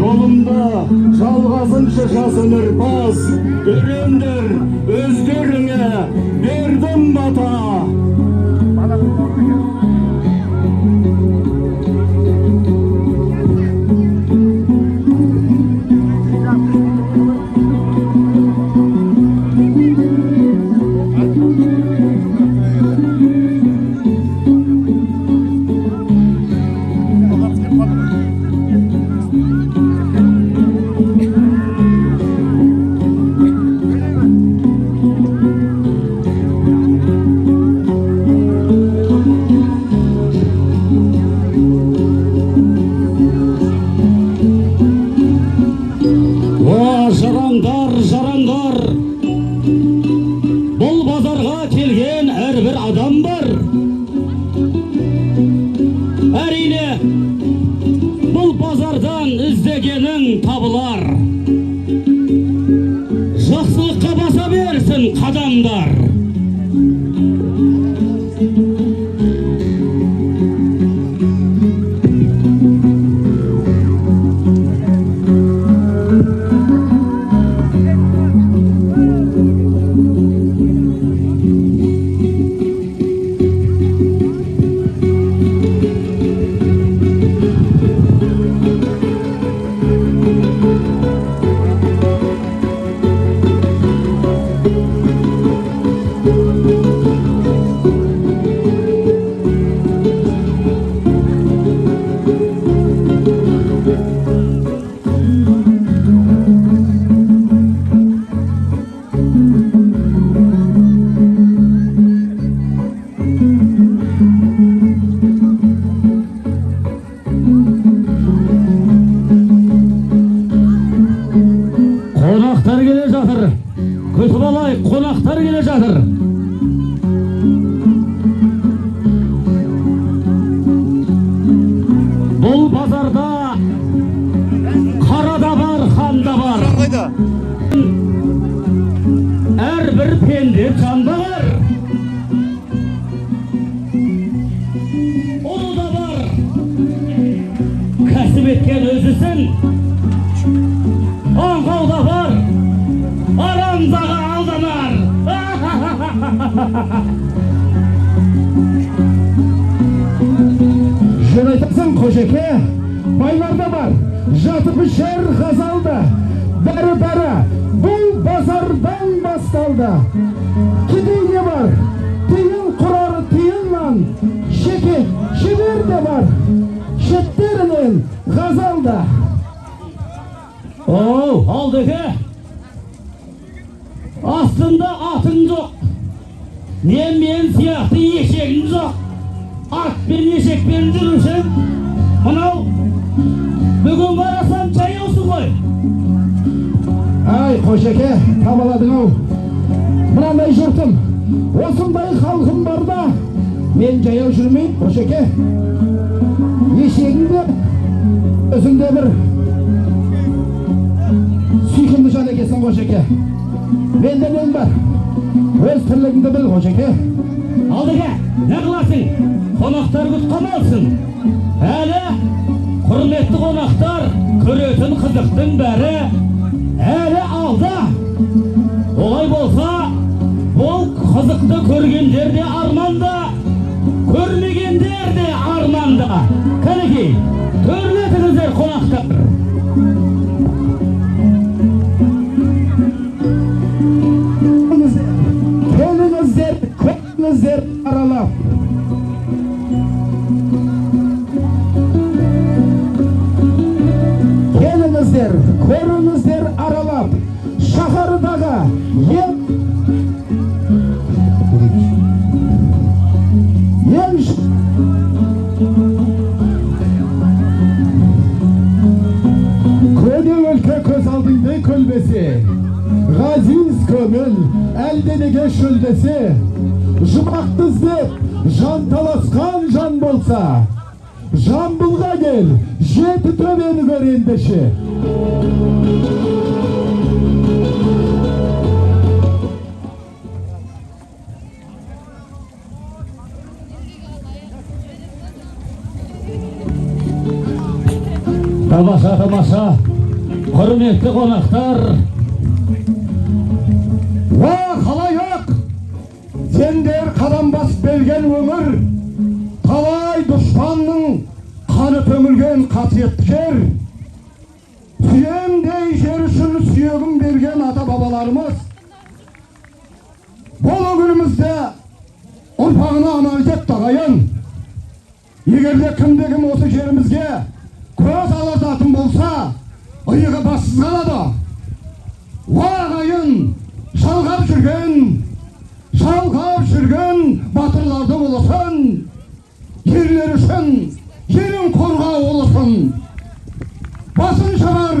Жолымды жалғасыншы жас өнерпаз, өрендер, өздеріңе бердім бата. О, жарандар, жарандар! Бұл базарға келген әрбір адам бар. Әрине, бұл базардан іздегенің табылар. Жақсылыққа баса берсін қадамдар. Қонақтар келе жатыр. Күтіп алайық, қонақтар келе жатыр. Бұл базарда қара да бар, хан да бар. Әрбір пенде жан да бар. Ұлы да бар. Кәсіп еткен өз ісін. Аңқау да бар. Арамзаға алданар. Жөн айтасың, Қожеке, байлар да бар, жатып ішер ғазал да. Бәрі-бәрі бұл базардан басталды. Кедей де бар, тиын құрар тиыннан, шеке шебер де бар, шеттерінен ғазал да. Оу, алдеке. Астында атың жоқ. Не мен сияқты ешегің жоқ. Атпен ешекпен жүрушің. Мынау бүгін қарасам жаяусың ғой. Ай, Қожеке, табаладың ау. Мынандай жұртым, осындай халқым бар да, мен жаяу жүрмеймін, Қожеке. Ешегің де, өзің де бір сүйкімді жан екенсің, Қожеке. Менде нең бар? Өз тірлігіңді біл, Қожеке. Алдеке, не қыласың? Қонақтар күт қамалсың. Әлі құрметті қонақтар, көретін қызықтың бәрі әлі алда. Олай болса, бұл қызықты көргендер де арманда, көрмегендер де арманда. Кәнекей, төрлетіңіздер қонақтар. Келіңіздер, көріңіздер аралап. Келіңіздер, көріңіздер аралап. Шаһардағы ең ең көне өлке көз алдыңды көлбесе, ғазиз көңіл әлденеге шөлдесе, жұмақты іздеп жанталасқан жан болса, Жамбылға кел, жеті төбені көр ендеше. Тамаша, тамаша. Құрметті қонақтар, Уа, халайық! Сендер қадам басып берген өңір, талай дұшпанның қаны төңілген қасиетті жер. Сүйемдей жер үшін сүйегін берген ата бабаларымыз бұл күнімізде ұрпағына аманат етті, ағайын. Егер де кімде кім осы жерімізге көз алартатын болса, иығы бассыз қалады. Уа, ағайын, жалғап жүрген батырлардың ұлысын, ерлер үшін елін қорғау ұлысын, басын шабар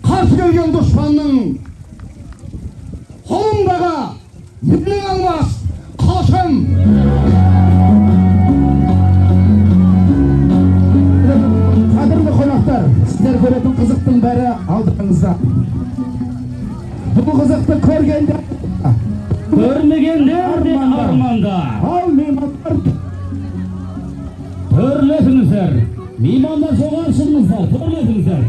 қарсы келген дұшпанның. Қолымдағы менің алмас қылышым. Қадірлі қонақтар, сіздер көретін қызықтың бәрі алдарыңызда. Бұл қызықты көргенде көрмегендер де Арманда. Арманда. Ал меймандар, Төрлетіңіздер. Меймандар, жоғары шығыңыздар, төрлетіңіздер.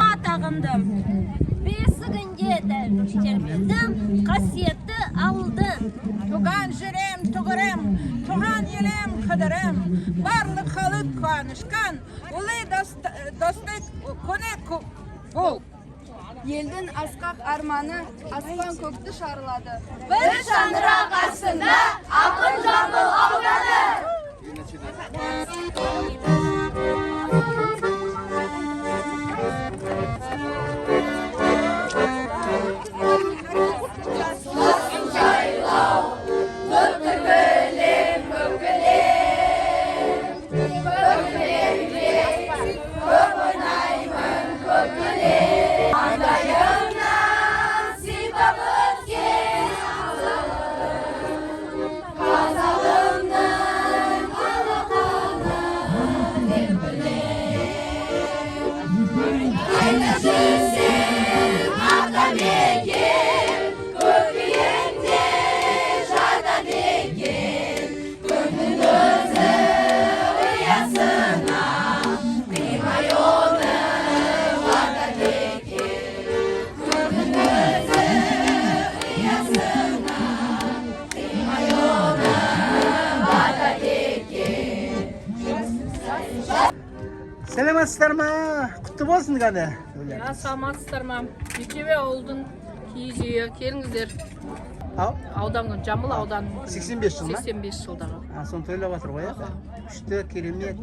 Атағымды бесігінде тербедім қасиетті ауылдың. Туған жерім тұғырым, туған елім қыдырым, барлық халық қуанышқан, ұлы достық күні бұл. Елдің асқақ арманы аспан көкті шарлады. Бір шаңырақ астында ақын Жамбыл ауданы. Сипап өткен қазағымның алақаны деп білем. Қайда жүрсем, атамекен көкейімде жатады екен. Күннің өзі ұясына қимай оны батады екен. Күннің өзі ұясына қимай оны батады екен. Сәлеметсіздер ма? Құтты болсын, кәне. Саламатсыздар ма? Бектөбе ауылдың киіз үйі, келіңіздер. Ау, Аудан күні, Жамбыл ауданының 85 жыл ма? 85 жылдағы. А, соны тойлап жатыр ғой, иә? Күшті, керемет.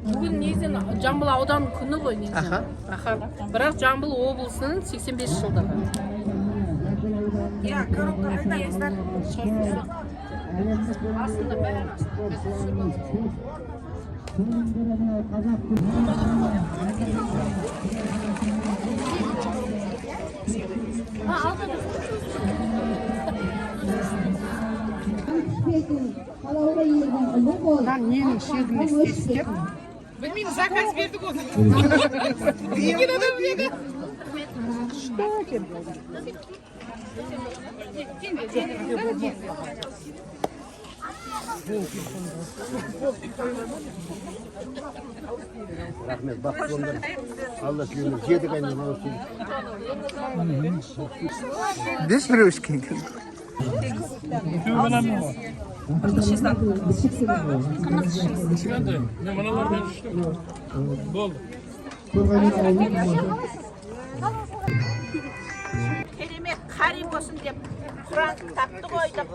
Бүгін негізінен Жамбыл аудан күні ғой негізінен. Аха. Аха. Бірақ Жамбыл облысының 85 жылдығы. Я, коробка қайда, қыздар? Астында, бәрі астында. Біз түсіріп алдық. Ненің шегіне істескен? Білмеймін, заказ бердік оны. Күшті екен. Рахмет, бақытты болыңдар. Алла тілеуіңіз жетік айналма. Бес біреу ішкен. Керемет қари болсын деп Құран кітапты қойдық.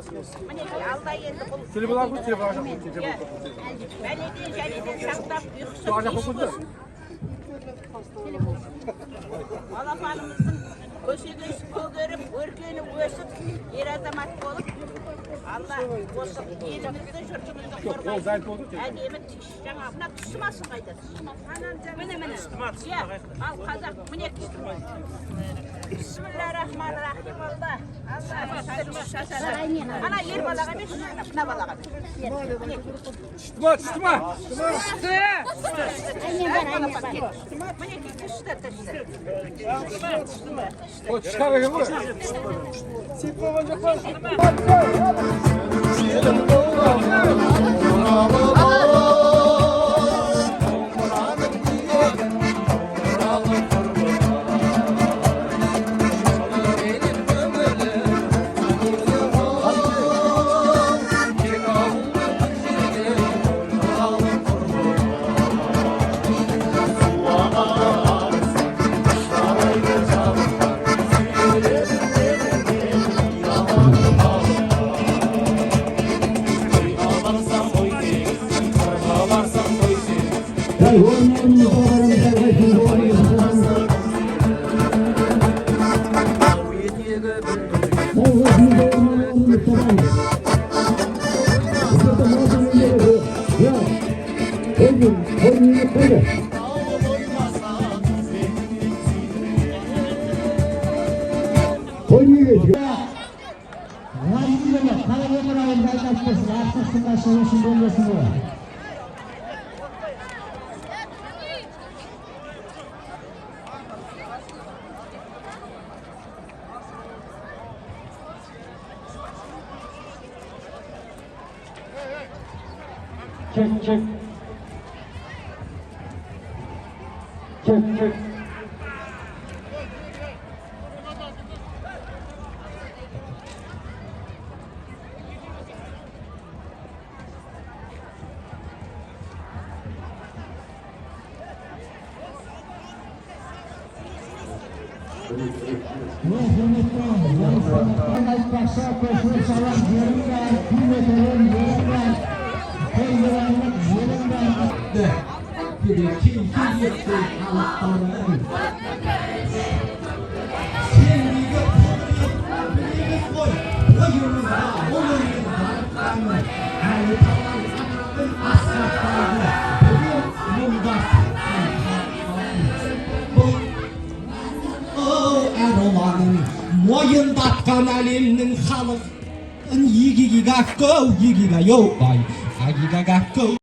Мінекей, Алла енді бұл Иә. Бәледен жәледен сақтап, ұйқысы тыныш болсын. Балапанымыздың көшегесі көгеріп, өркені өсіп, ер азамат болып, Алла осы елімізді, жұртымызды қорғайсын. Әдемі тіс жаңа мына түсімасын қайда? Міне, міне. Иә, ал қазақ міне. Бисмиллахиррахманиррахим. Алла. Алла. Ана ер балаға емес, мына балаға. Міне. Түстіма, түстіма. Мінекей, түсті, түсті. Шығар екен ғой. Çek çek. Çek çek. Мойындатқан әлемнің халық. Игигигакко, игигайо, ай, агигагакко.